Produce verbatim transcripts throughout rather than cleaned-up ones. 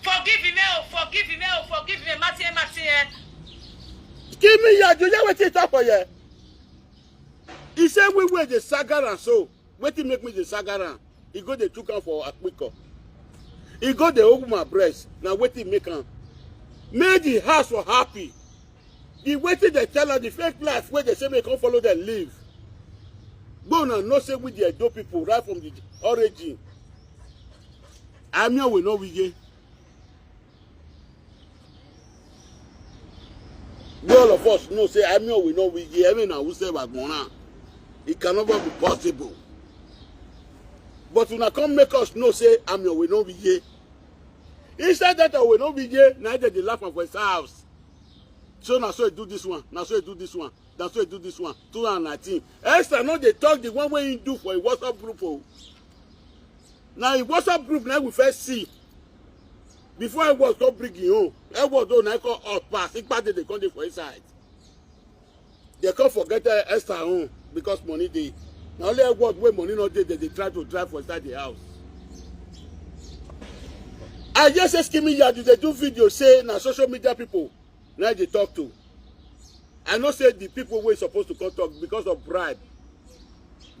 Forgive him, eh, oh, forgive him, eh, oh, forgive him, eh, Martin, eh, Martin, eh. Give me your, you hear wetin he talk for here? He say we wey dey saga am so. Wetin make me dey saga am? He go dey chook am for akpiko. He go dey open my breast. Na wetin make am? Make the house for happy. The wetin dey tell us the fake life wey dey say make come follow them live. Go una know say we the Edo people right from the origin. Amio we no we ye. We all of us know say Amio we no we ye. Even na who say Bagona. It can never be possible. But una come make us know say Amio we no we ye. Instead that we no we ye, na dey dey laugh am for his house. So na so he do this one, na so he do this one, na so he do this one. Two thousand nineteen. Esther no dey talk the one wey he do for a WhatsApp group o. Na a WhatsApp group na we first see. Before Edward come bring him own, Edward own na come hot pass. Ipa dey dey come dey for inside. They come forget uh, Esther own because money dey. Na only Edward wey money no dey, they dey try to drive for inside the house. I just say Scheming Yard, you dey do video say na social media people na dey talk to. I know say the people wey suppose to come talk because of bribe,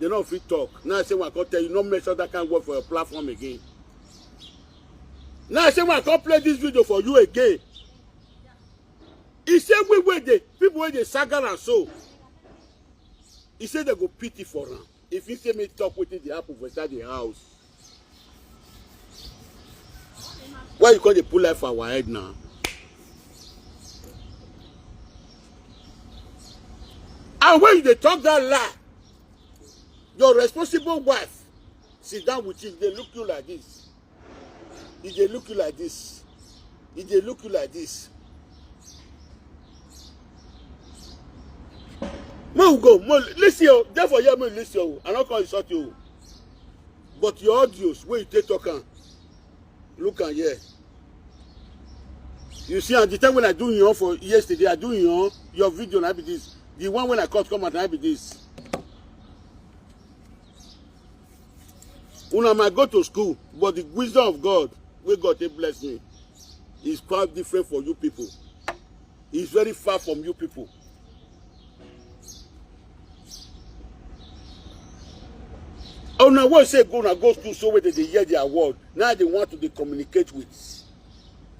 they no fit talk. Now I say when I come tell you, no mention that kind word for your platform again. Now I say when I come play this video for you again. He say we wey dey people wey dey saga am so. He say they go pity for am. If he say me talk wetin dey happen for inside the house. Why you come dey put life for our head now? And when you dey talk that lie, your responsible wife sit down with you, dey look you like this. E dey look you like this. E dey look you like this. Make we go. Mo listen o. Dey for here, make you listen o. I no come insult you o. But your audios wey you take talk am, look am here. You see, at the time when I do yawn for yesterday, I do yawn. Your video na be this. The one when I cut come out na be this. Una might go to school, but the wisdom of God wey God take bless me is quite different for you people. It's very far from you people. Una wey say go una go school so wey dem dey hear their word, now they want to dey communicate with.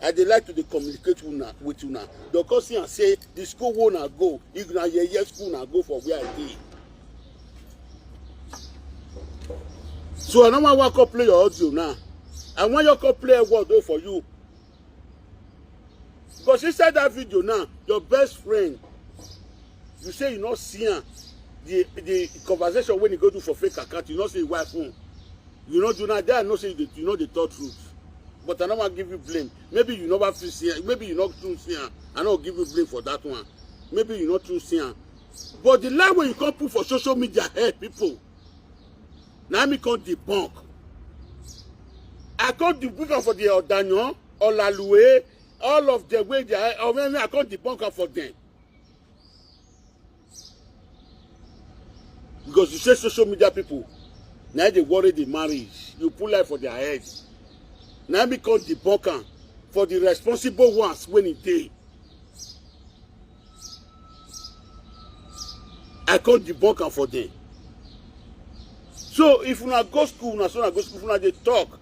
I dey like to dey communicate una with una. Dem come see am say the school wey una go, if na yeye school una go for where I dey. So I no wan wan come play your audio now. I wan just come play a word o for you. Because inside that video now, your best friend, you say you no see am. The the conversation wey he go do for fake account, you no see him wife own. You no do na there, I know say you dey, you no dey talk truth. But I no wan give you blame. Maybe you never fit see am. Maybe you no too see am. I no give you blame for that one. Maybe you no too see am. But the lie wey you come put for social media, eh, people, na me come debunk. I come debunk am for the Odanyan, Olalue, all of them wey dey, or when I come debunk am for them. Because you say social media people, na dey worry the marriage. You put life for their head. Na me come debunk am for the responsible ones wey e dey. I come debunk am for them. So if una go school, una so una go school, una dey talk.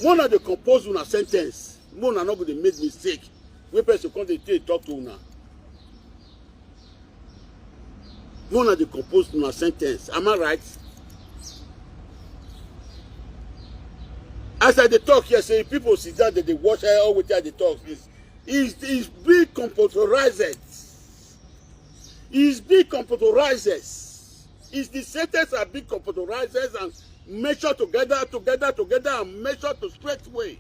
Make una dey compose una sentence. Make una no go dey make mistake. Wey person come dey take talk to una. Make una dey compose una sentence. Am I right? As I dey talk here, say people sit down, they dey watch all wetin I dey talk. Is is is being computerized. Is being computerized. Is the sentence are being computerized and measure together, together, together, and measure to straight way.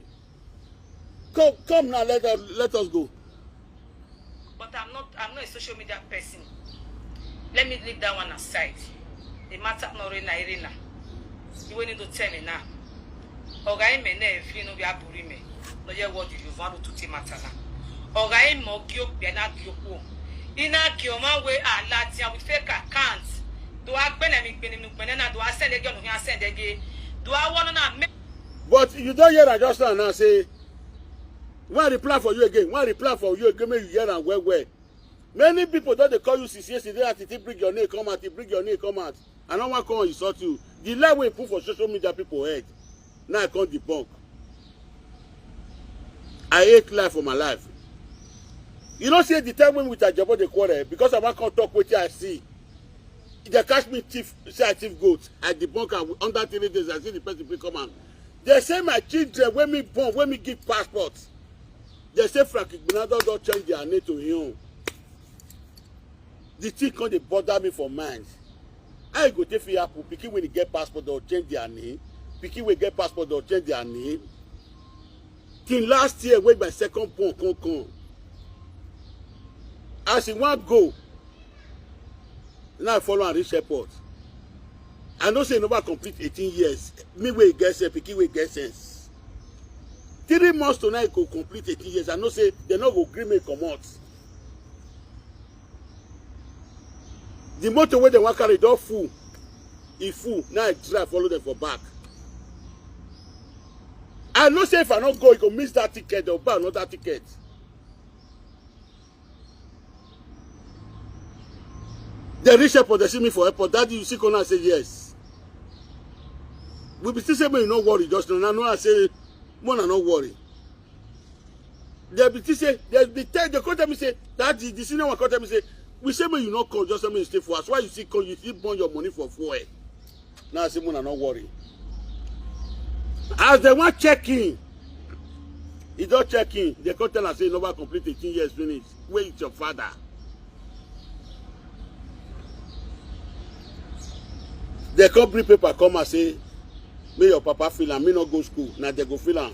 Come, come now, let us let us go. But I'm not I'm not a social media person. Let me leave that one aside. The matter no rena rena. You wey need to tell me now. Oga ime na efi no bi aburi me. No ye what you want to take matter now. Oga ime ogi okpe na gi okpo. Ina gi o man we alati with fake account. Do I gbene mi gbene mi gbene na do I send again no send again. Do I want na me? But you don hear am just now now say When I reply for you again, when I reply for you again, make you hear am well well. Many people don dey call you since yesterday, as you bring your name come out, you bring your name come out. I no wan come insult you. The lie wey you put for social media people head, now I come debunk. I hate lie for my life. You know say the time when with Ajabo dey quarrel, because I wan come talk wetin I see. They catch me thief, say I thief goat. I debunk am. Under three days, I see the person fit come out. They say my children wey me born, wey me give passport. They say Frank Igbinado don change their name to him own. The thing come dey bother me for mind. How e go take fit happen? Pikin wey dey get passport don change their name. Pikin wey get passport don change their name. Till last year wey my second born come come. As e wan go, now I follow am reach airport. I know say e never complete eighteen years. Me wey get sense, pikin wey get sense. Three months to now e go complete eighteen years. I know say dem no go gree me comot. The motor wey dem wan carry don full. E full. Now I drive follow dem for back. I know say if I no go, e go miss that ticket, dem go buy another ticket. Dem reach airport, dem see me for airport. Daddy, you see corner? I say yes. We be still say make you no worry just now. Now I say, Mona, no worry. Dem be still say, dem be tell, dem come tell me say, Daddy, the senior one come tell me say, we say make you no come, just make you stay for us. Why you still come? You still burn your money for fuel. Now I say, Mona, no worry. As dem wan check in, e don check in. Dem come tell am say e never complete eighteen years finish. Where is your father? Dem come bring paper come and say, make your papa fill am, me no go school. Now dem go fill am.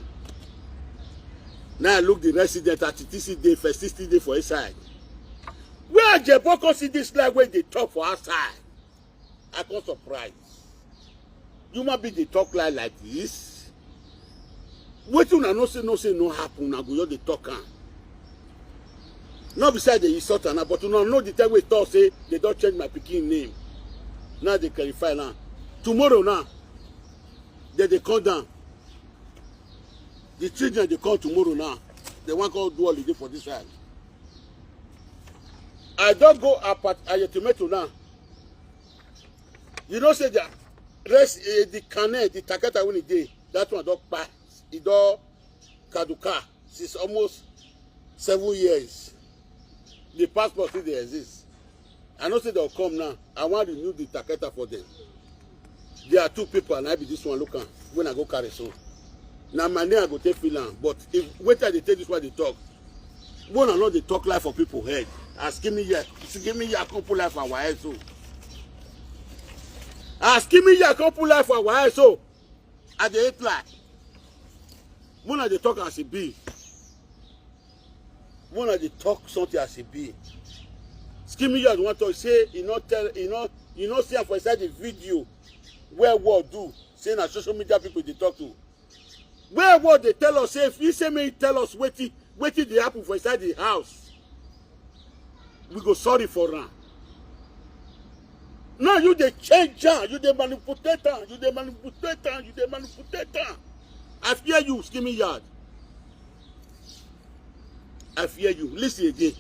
Now I look the resident at T T C day, first sixty day for inside. Where Ajebo come see this lie wey dey talk for outside? I come surprise. Human being dey talk lie like this. Wetin una know say no say no happen, una go just dey talk am. No be say I dey insult am, but una know the time wey talk say dem don change my pikin name. Now dem clarify now. Tomorrow now, dem dey come down. The children dey come tomorrow now. Dem wan come do holiday for this side. I don go Apat Aye Tomato now. You know say the rest, eh, the canal, the takata wey e dey, that one don kpai, e don kaduka since almost seven years. The passport still dey exist. I know say dem come now. I wan renew the takata for them. There are two paper, and I be this one, look am, wey I go carry so. Na my name I go take fill am, but if wetin I dey take this one dey talk, make una no dey talk lie for people head. As Kimi here, Kimi here come put lie for our head so. As Kimi here come put lie for our head so. I dey hate lie. Make una dey talk as e be. Make una dey talk something as e be. Scheming Yard wan talk say e no tell, e no, e no see am for inside the video wey world do, say na social media people dey talk to. Wey world dey tell us say if he say make he tell us wetin, wetin dey happen for inside the house, we go sorry for am. Now you dey change am, you dey manipulate am, you dey manipulate am, you dey manipulate am. I fear you, Scheming Yard. I fear you. Listen again.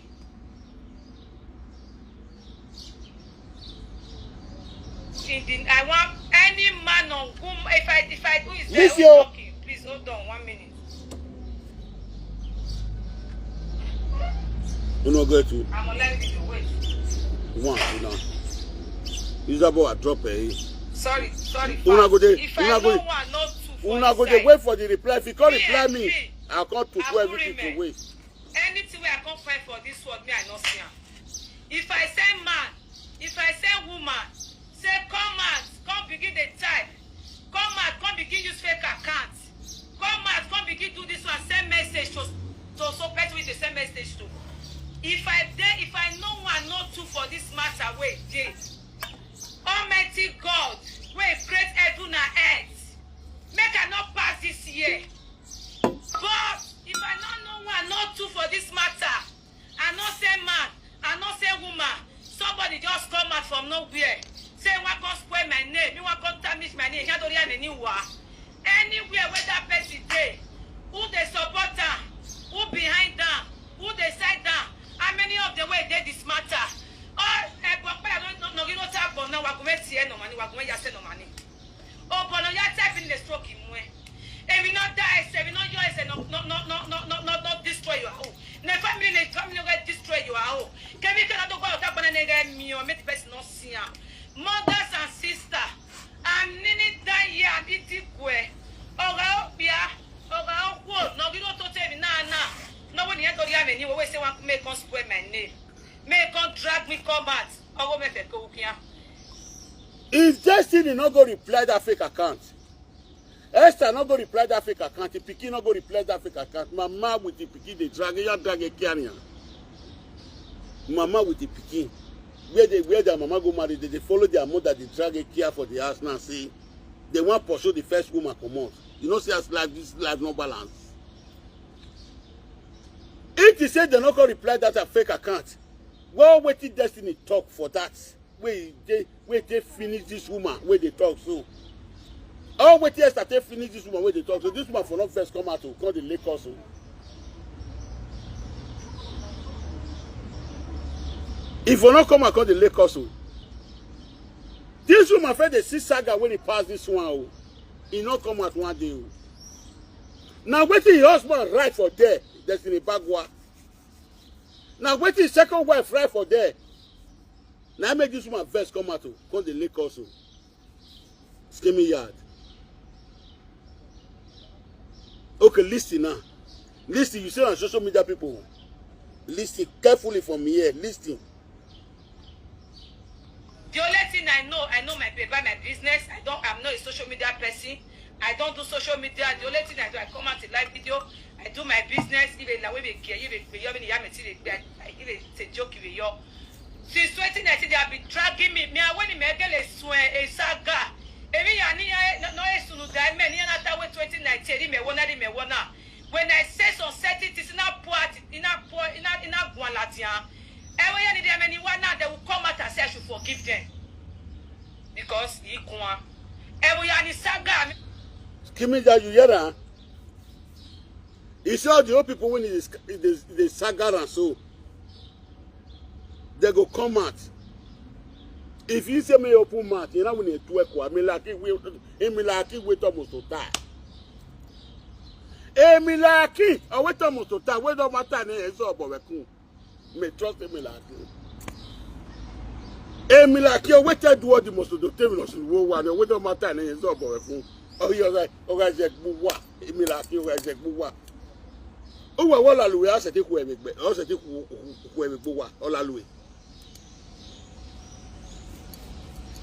In the, I want any man on whom, if I, if I do is there, who is talking? Please hold on one minute. You no get to. I'm on live video. Wait. One, you know. Use that boy, I drop it. Sorry, sorry. Una go dey, if I una go, no one, no two for una go dey wait for the reply. If you can't reply me, I can't to everything to wait. Anything wey I come find for this world, me I no see am. If I say man, if I say woman, say come out, come begin the type, come out, come begin use fake account, come out, come begin do this one, send message to, to so person wey dey send message to. If I dey, if I know one, no two for this matter wey dey, Almighty God wey create heaven and earth, make I no pass this year. But if I no know one, no two for this matter, I no say man, I no say woman, somebody just come out from nowhere, say he wan come spoil my name, he wan come tarnish my name, Yadori Aneniwa. Anywhere where that person dey, who dey support am, who be Dey this matter. Oh, eh, but I don't know, no, you know, tap, but now we're going to see no money, we're going to say no money. Oh, but no, you tap in the stroke him way. If you not die, if you not yours, no, no, no, no, no, no, no, not destroy your home. The family, the family will destroy your home. Can we cannot go out, but then again, me or make the person not see him. Mothers and sisters, and nini dan here and iti kwe. Oga obia, oga okwo, no, you don't tell me, nah, nah. No one here to hear me, you always say, want to make us spoil my name. May God drag me come out. Ogo me fe ko ukia. If Destiny no go reply that fake account, Esther no go reply that fake account, the pikin no go reply that fake account, mama with the pikin, they drag, you drag a carrier. Mama with the pikin. Where they, where their mama go marry, they, they follow their mother, they drag a care for the house now. See, they want pursue the first woman come out. You know, see as life, this life no balance. If they say they no go reply that a fake account, well, wetin Destiny talk for that? Wey dey, wey dey finish this woman wey dey talk so. All wetin Esther take finish this woman wey dey talk so. This woman for not first come out to come dey Lagos o. If for not come out come dey Lagos o. This woman fit dey see saga when he pass this one o. He not come out one day o. Now wetin your husband write for there, Destiny Bagua. Now wetin his second wife write for there. Now make this woman first come out o, come dey Lagos o. Scheming yard. Okay, listen now. Listen, you see on social media people. Listen carefully from here. Listen. The only thing I know, I know my bed by my business. I don't, I'm not a social media person. I don't do social media. The only thing I do, I come out in live video. I do my business. If a lawe be care, if a be yomi yami ti be, if it's a joke, if yo. Since twenty nineteen, they have been dragging me. Me, I went in my girl is swear a saga. Emi ya ni ya no no esunu da me ni na ta we twenty nineteen ni me wona ni me wona. When I say some certain things, in a poor, in a poor, in a in a gualatian. Every year they many one now they will come out and say I should forgive them because he kuan. Every year ni saga. Give me that you hear that? You see all the old people when it is it is the saga and so. They go come out. If you say me open mouth, you know when you twerk, I mean like it will, I mean like it will almost to die. I mean like it, I wait almost to die. Wait on my time, eh, so but we cool. Me trust me like it. I mean like you wait to do all the most of the table of the world one. Wait on my time, eh, so but we cool. Oh, you're right. Oh, guys, like, what? I mean like you guys, like, what? Uwe wala luwe ase ti kuwe migbe, ase ti kuwe migbe wa, ola luwe.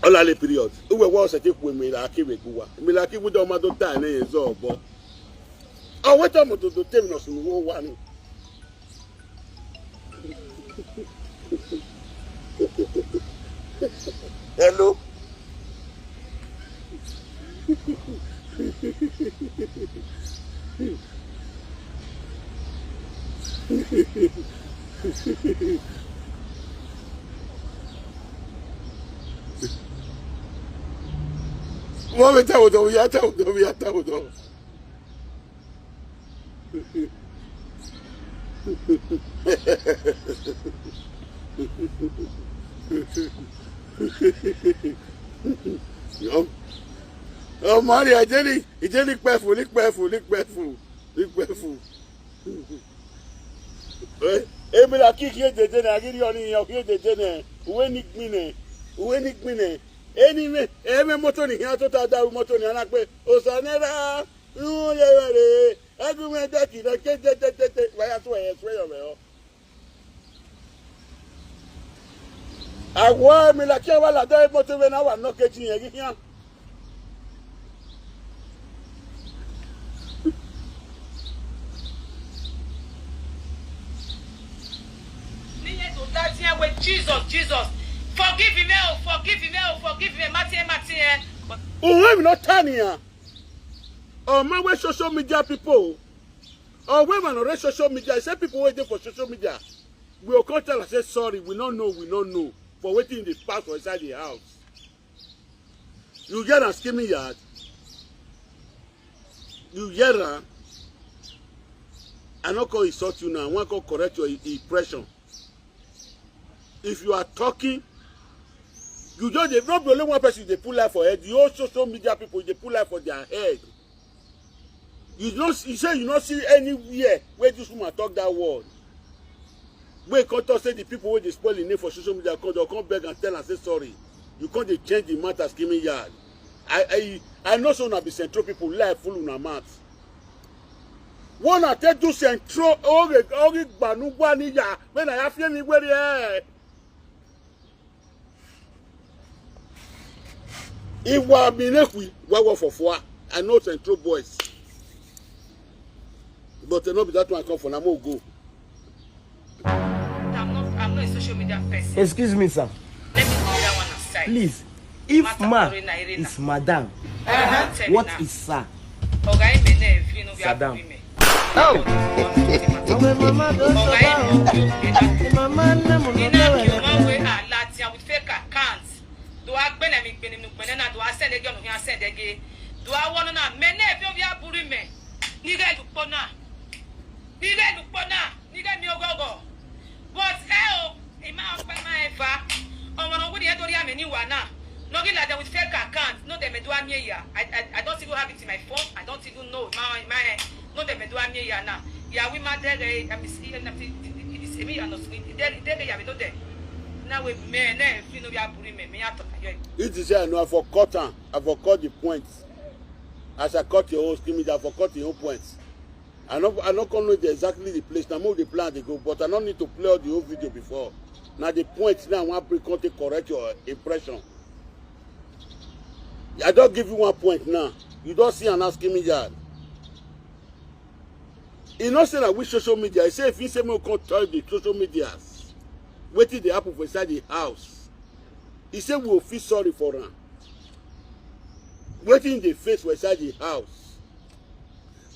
Ola le period. Uwe wa ase ti kuwe mi la ki migbe wa. Mi la ki wudo ma do ta ne yezo obo. O we to mo to do temi no sunu wo wa ni. Hello. Wọ́n mi tẹ̀wọ̀ tọ̀wọ̀ ya tẹ̀wọ̀ tọ̀wọ̀ ya tẹ̀wọ̀ tọ̀wọ̀. Yo. Oh, Maria, Jenny, Jenny, careful, careful, careful, careful. Eh, Emila kiki ejeje na agiri oni yo ki ejeje ne. Uwe ni gbin ne. Uwe ni gbin ne. Eni me, eme moto ni yan to ta da moto ni ana pe. Osanera. Uye were. Agume da ki na ke je je je je. Wa ya so e so yo me o. Awo mi la ke wa la da moto we na wa no ke ji yen ki yan. Niye to that here with Jesus, Jesus. Forgive him, oh, forgive him, oh, forgive him, Matthew, Matthew. Oh, I'm not turning here. Oh, my way social media people. Oh, women on social media. I say people waiting for social media. We will come tell and say sorry. We don't know, we don't know. For waiting in the past or inside the house. You get am, scheming yard. You hear am? I no come insult you now. I wan come correct your i- impression. If you are talking, you just dey, no be only one person dey put life for head. The whole social media people dey put life for their head. You no, you say you no see anywhere where this woman talk that word. Wey come talk say the people wey dey spoil im name for social media come, dem come beg and tell am say sorry. You come dey change the matter, scheming yard. I I I know say una be central people, life full una mouth. One na take do central, ori ori gbanu gwa ni ya, when I have me where eh. Iwa mi nekwi, wa wa for four. I know central boys. But no be that one come for na mo go. I'm not, I'm not a social media person. Excuse me, sir. Let me leave that one aside. Please, if Matter ma Arena, Arena. Is madam, Tell me what now. Is sir? Oga ime na evi no bia Sadam. Ime. Oh. Oga ime. Ina ki o ma we alert ya with fake accounts. Do a gbene mi gbene mi gbene na do a send ege onu ya send ege. Do a wono na me na evi o bia buru ime. Ni ga lukpo na. Ni ga lukpo na. Ni ga mi ogogo. But eh o, ima okpa ma efa. Omo no gudi ya dori ame ni wa na. No gi la dem with fake accounts. No dem do amie ya. I, I, I don't even have it in my phone. I don't even know. My, my, no dem do amie ya na. Ya we ma dere, I mean, see, na fi, it is emi ya no sweet. Dere, dere ya we no de. Na we me na fi no ya buru me, me ya to yo. It is here now for cut am. I for cut the point. As I cut your own, give me that for cut your own point. I no, I no come know the exactly the place. Now move the plan they go, but I no need to play all the whole video before. Now the point now I want to come to correct your impression. I don't give you one point now. You don't see an asking me yard. You know say that with social media, I say if you say me come tell the social medias, wetin dey happen for inside the house. He say we will feel sorry for am. Wetin dey face for inside the house.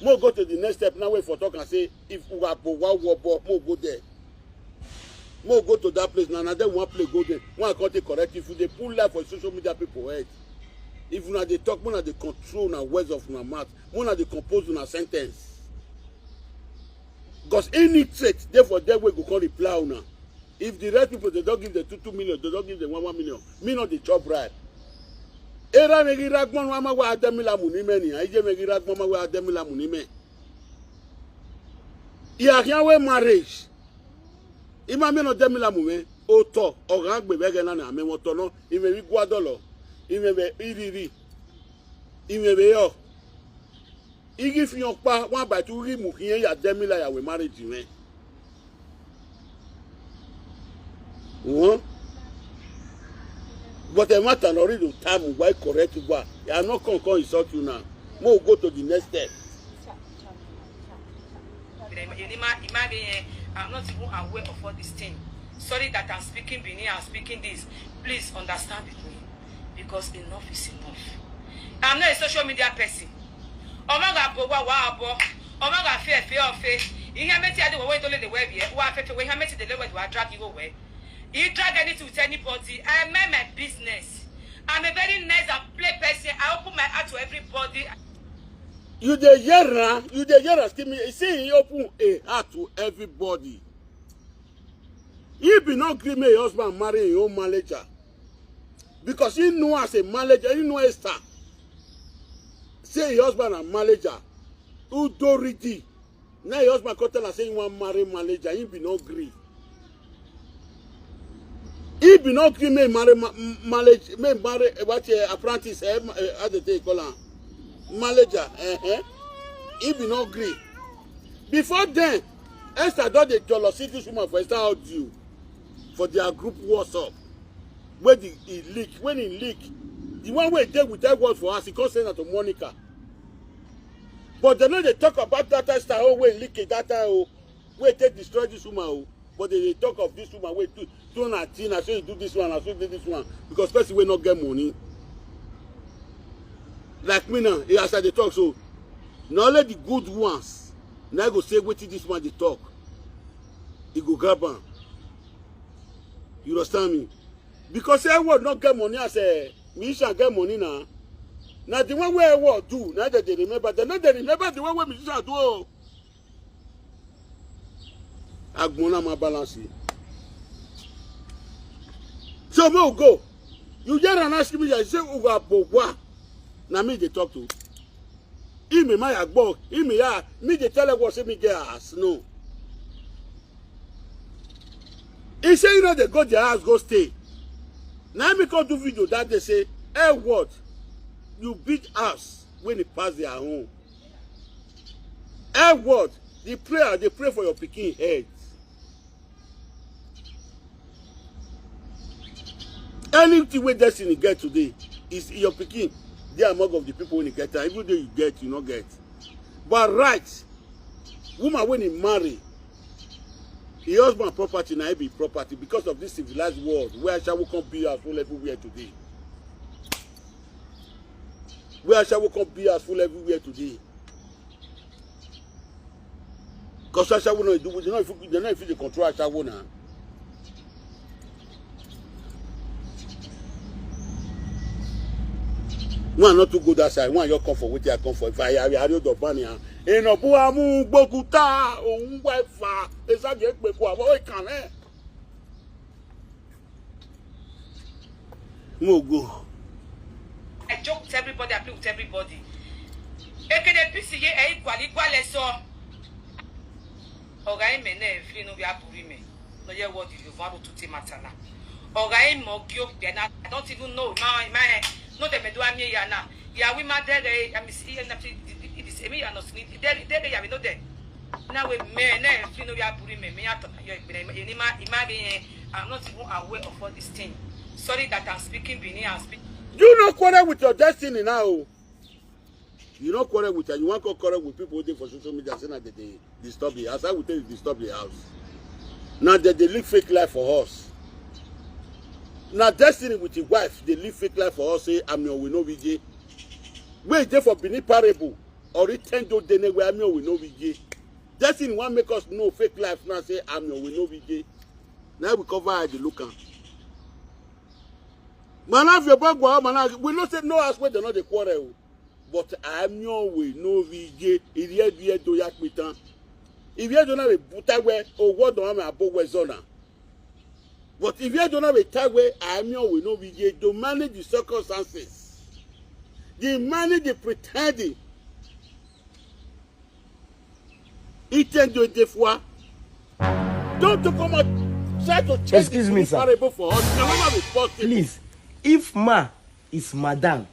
Mo go to the next step now. Wait for talk and say if we are bo wa wo bo, mo go there. Mo go to that place now. Now then one play go there. One come take correct. If you dey pull life for social media people head, if una dey talk, una dey control una words of una mouth, una dey compose una sentence. Because any threat dey for there wey go come reply una. If the right people they don't give them two two million, they don't give them one one million. Me not the chop bribe. Era megi ragbon wa ma wa ademila munime ni. Aije megi ragbon ma wa ademila munime. Iya hian we marriage. Ima me no demila mume. Oto oga gbe bege na na me won to no. Ime wi gwa dolo. Ime be iriri. Ime be yo. Igi fi hàn pa wọn àbá tí rí mú kí yẹn yà dẹ́mílà yàwé márèjì rẹ. Wọ́n bọ́tẹ̀ má tàn lórí ìlú táàmù wáyé correct wà. Yà á náà kàn kàn insult you now. Mo go to the next step. Ima, ima be here. I'm not even aware of all this thing. Sorry that I'm speaking Benin, I'm speaking this. Please understand with me. Because enough is enough. I'm not a social media person. Omaga bo wa wa bo. Omaga fe fe ofe. Ihe meti ade wo to le de we bi. Wa fe fe we ihe meti de le we wa drag you away. You drag anything with anybody. I mind my business. I'm a very nice and play person. I open my heart to everybody. You dey hear am? You dey hear am? Give me. See, he open a heart to everybody. He be not gree make him husband marry him own manager because he know as a manager, he know Esther. Say him husband and manager, Udoridi. Now him husband come tell am say he wan marry manager, he be not gree. He be not gree make marry ma- m- marriage, make marry eh, what uh, apprentice, eh, ma- eh, how they take call am, manager. Uh-huh. He be not gree. Before then, Esther don dey jealousy this woman for Esther audio for their group WhatsApp. When the he leak, when he leak, the one wey dey with that word for us, he come send am to Monica. But they no dey talk about that Esther oh wey leak it that time oh wey take destroy this woman oh. But they dey talk of this woman wey do do na thing na so he do this one na so he do this one because person wey no get money. Like me now, eh, as I dey talk so, na only the good ones na I go say wetin this one dey talk. He go grab am. You understand me? Because say world no get money as a musician get money na. Na the one wey world do na dem dey remember. Dem no dey remember the one wey musician do o. Agbon na ma balance. So me go. You hear and ask me, I say, Uga Bogwa. Now me they talk to. Ime my agbo. Ime ya. Me they tell her what say me get ass. No. He say, you know, they go their house, go stay. Now me come do video that they say, hey, what? You beat us when it pass their home. Hey, what? The prayer, they pray for your picking head. Anything wey destiny get today is your pikin dey among of the people wey get am. Even though you get, you no get. But right, woman wey dey marry, the husband property na be property because of this civilized world where ashawo come be as full everywhere today. Where ashawo come be as full everywhere today. Because ashawo no do, they no fit, they no fit dey control ashawo now. One not too good that side. One you come for wetin I come for. If I I I the bani ah. Eno bu amu gbokuta ohun wa fa. Esa je pe ko abo kan eh. Mo go. I joke with everybody, I play with everybody. Ekene pisi ye e equal equal so. Oga ime na free no be aburi me. No ye what you want to take matter na. Oga ime okio be na. I don't even know my my no dem do am here na. Ya we ma dere am is here na fi this emi ya no sini dere dere ya we no there. Na we me na free no be aburi me me ato na yo igbere ni ma ima be I'm not even aware of all this thing. Sorry that I'm speaking Benin and speak. You no quarrel with your destiny now. You no quarrel with her. You wan come quarrel with people wey dey for social media say na dem dey disturb the house. How we take disturb the house? Na dem dey live fake life for us. Na destiny with him wife dey live fake life for us say Ami Owe no Wije. Wey dey for Benin parable or ten do dene wey Ami Owe no Wije. Destiny wan make us know fake life now say Ami Owe no Wije. Now we cover eye dey look am. Mana fi bagwa mana we no say no house wey dem no dey quarrel o. But Ami Owe no Wije iri edu edo ya pitan. If you don't have a buta we o wodo am abo we zona. But if you don't have a tag we Ami Owe no Wije to manage the circumstances. The manage the pretending. It can do it for. Don't to come out try to change Excuse me, sir. Parable for us. It can never be possible. Please, if ma is madam,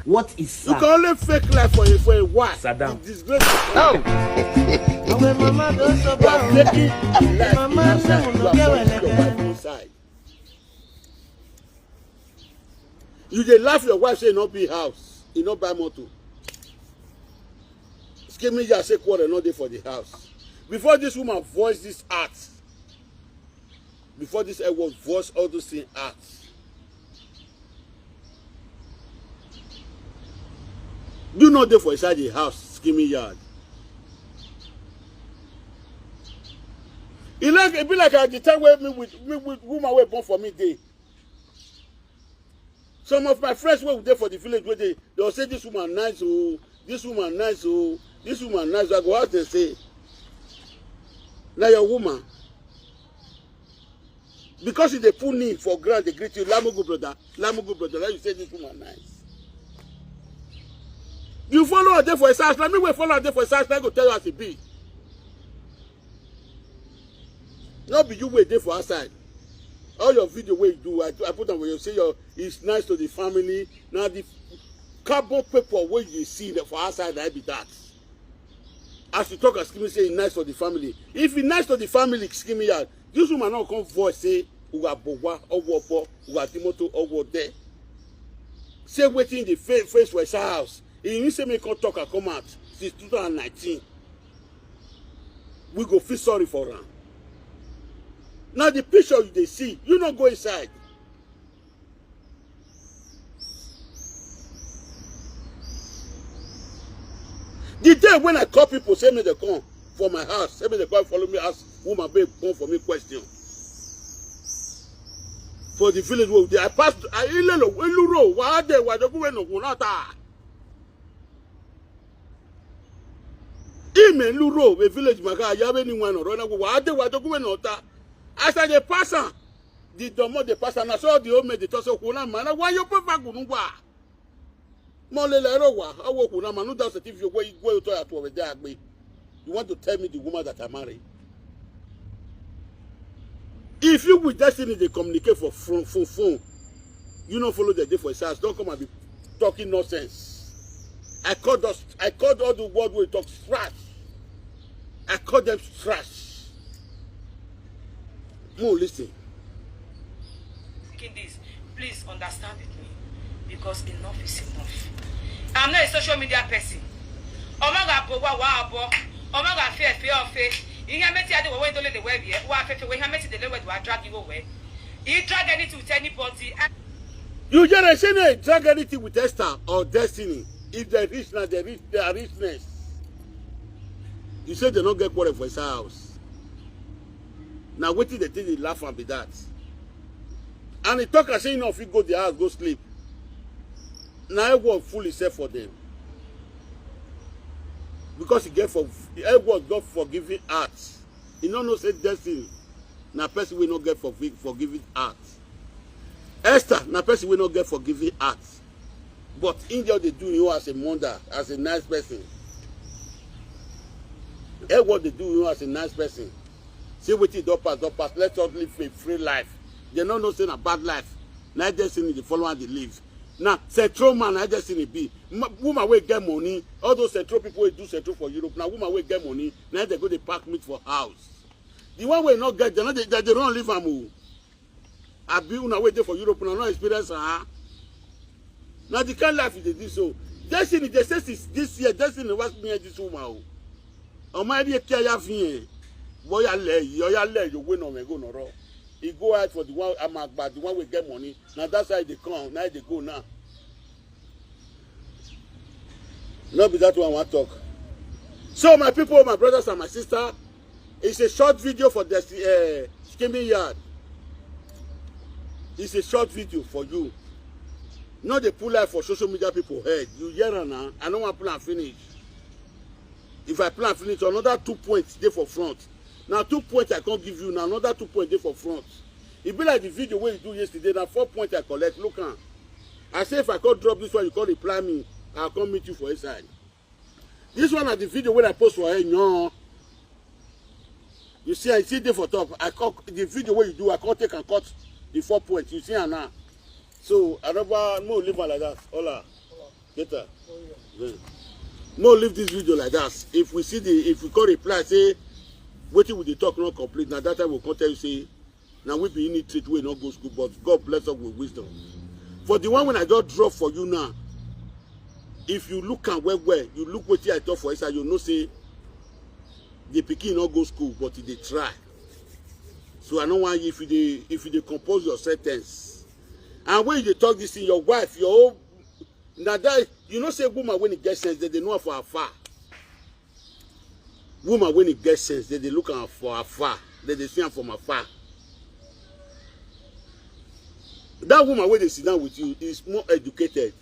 what is You sir? Can only fake life for a for a while. Saddam. It disgrace. Oh. You are making life Mama inside. You are putting your wife inside. You dey laugh your wife say e no be house, e no buy motor. Scheming ya say quarrel no dey for the house. Before this woman voice this act, before this Edward voice all those things act, you no dey for inside the house scheming yard. E like e be like at the time wey me with me with woman wey born for me dey. Some of my friends wey we dey for the village wey dey dey go say this woman nice oh, this woman nice oh, this woman nice oh. I go ask dem say na your woman because she dey put knee for ground dey greet you lamugu brother lamugu brother like you say this woman nice. You follow her dey for his house na me wey follow her dey for his house na I go tell you as e be. No be you wey dey for outside. All your video wey you do, I, I put am for you say your is nice to the family. Na the carbon paper wey you dey see for outside na be that. As you talk as Kimi say e nice for the family. If e nice to the family, Kimi ya, this woman no come voice say Uga Bogwa, Owo Opo, Uga Timoto, Owo De. Say wetin dey face for his house. E mean say make come talk and come out since two thousand nineteen. We go feel sorry for am. Now the picture you dey see, you no go inside. The day when I call people, say me they come for my house, say me they come follow me, ask woman babe come for me question. For the village where I passed, I ilelo, eluro, wa de wa jogu we no kunata. Ime luro, a village maga, ya be ni wan ro na wa de wa jogu we no ta. As I dey pass am, The domo dey pass, and I saw the old man dey talk say, "Kuna mana wa yo pe fa gunu wa." Mo le le ro wa, awo kuna manu da se ti fi owo igwe to ya to we de agbe. You want to tell me the woman that I marry? If you with Destiny dey communicate for phone, phone, phone, you no follow the day for his house. Don't come and be talking nonsense. I called us. I called all the world we talk trash. I called them trash. Mo listen. Taking this, please understand with me, because enough is enough. I'm not a social media person. Omaga bowa wa abo. Omaga fe fe ofe. Ihe meti ade wo we dole de we bi e. Wa fe fe we ihe meti de le we do drag you we. He drag anything with anybody. You just say they drag anything with Esther or Destiny. If they reach now, they reach their richness. You say they don't get quarrel for his house. Now wait till they think they laugh and be that. And he talk and say, you know, if you go the house, go sleep. Now everyone fool himself for them. Because he get for everyone got forgiving heart. You no know say Destiny na person wey no get forgi- forgiving heart. Esther na person wey no get forgiving heart. But he just dey do you as a mother, as a nice person. Everyone dey do you as a nice person. Say wetin don pass, don pass. Let us live a free life. They no know say na bad life. Na Destiny dey follow and dey live. Na central man na Destiny be. Ma- woman wey get money, all those central people wey do central for Europe, na woman wey get money, na they go dey pack meat for house. The one wey no get, they no dey, they dey run leave am o. Abi una wey dey for Europe, una no experience am. Na the kind life e dey do so. Destiny dey say since this year, Destiny never see me this woman o. Ọmọ ẹni kí aya fi hàn. Bóyá lẹ yìí, ọyá lẹ yòówé náà mẹ́gò náà rọ. He go out for the one, I'm agba, the one wey get money. Na that side dey come, na dey go now. No be that one I wan talk. So my people, my brothers and my sister, it's a short video for the uh, skimming yard. It's a short video for you. No dey put life for social media people head. You hear am now? I no wan plan finish. If I plan finish, another two points dey for front. Now two points I can't give you. Now another two points dey for front. E be like the video wey you do yesterday. Now four points I collect. Look am. I say if I can't drop this one, you can't reply me. I'll come meet you for inside. This one na the video wey I post for here. No. You see, I see dey for top. I cut the video wey you do. I can't take and cut the four points. You see am now. So I never no leave am like that. Hola. Later. Yeah. No leave this video like that. If we see the, if we can't reply, say wetin we dey talk no complete. Now that time we can't tell you say now we be in it treat we no go school, but God bless us with wisdom. For the one when I just drop for you now, if you look am well well, you look wetin I talk for inside, you know say the pikin no go school, but e dey try. So I no want you, if you dey, if you dey compose your sentence, and when you dey talk this thing, your wife, your own, na that you know say woman when e get sense, they dey know am for afar. Woman when e get sense, they dey look am for afar. They dey see am from afar. That woman wey dey sit down with you is more educated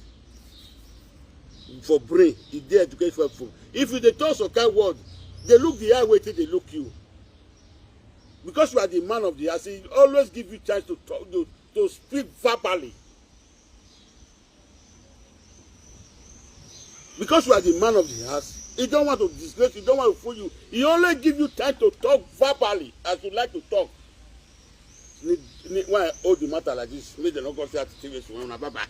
for brain. E dey educated for, for if you dey talk some kind word, they look the eye wey take dey look you. Because you are the man of the house, he always give you chance to talk, to, to speak verbally. Because you are the man of the house, he don't want to disgrace you, don't want to fool you. He only give you time to talk verbally as you like to talk. Ni, ni, why I hold the matter like this? Make dem no go say that thing wey you want, bye bye.